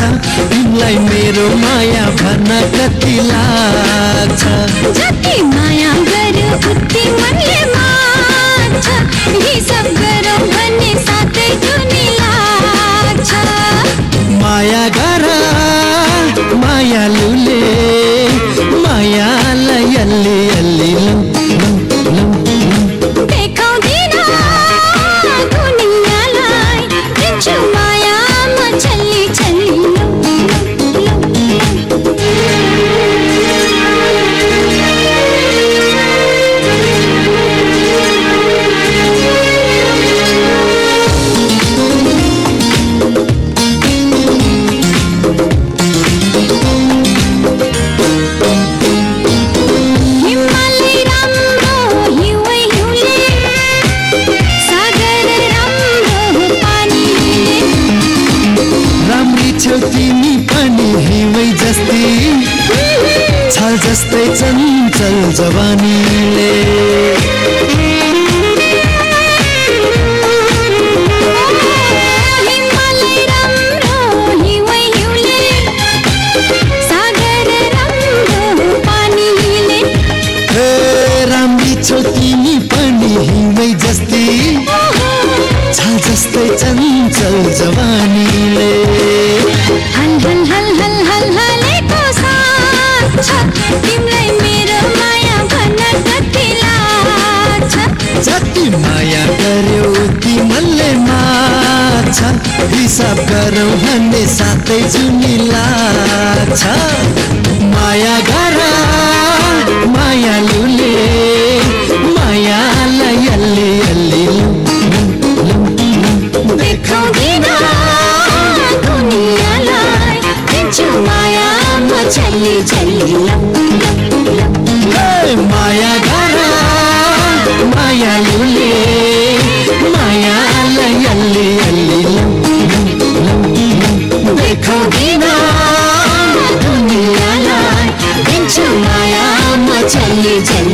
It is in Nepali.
तिमीलाई मेरो माया भन्न कति लाग्छ जति माया गर्यो उति मनले मान्छ हिसाब गरौँ भन्ने साथै जुनी लाग्छ माया गर मायालुले मायालाई अलि अलि देखाउँदिन दुनियाँलाई दिन्छु माया म छल्ली छल्ली तिमी पनि हिमै जस्तै छल जस्तै चञ्चल जवानीले राम्री छौ तिमी पनि हिमै जस्तै छल जस्तै चञ्चल जवानीले हल हल हल हल हल हलेको साथ छ तिमीलाई मेरो माया भन्न कति लाग्छ जति माया गर्यो उति मनले मार्छ हिसाब गरौँ भन्ने साथै जुनी लाग्छ माया गर मायालुले मायालाई अलि अलि देखाउँदिन दुनियाँलाई दिन्छु माया म छल्ली छल्ली माया गर मायालुले मायालाई अलि अलि देखाउँदिन दुनियाँलाई दिन्छु माया म छल्ली छल्ली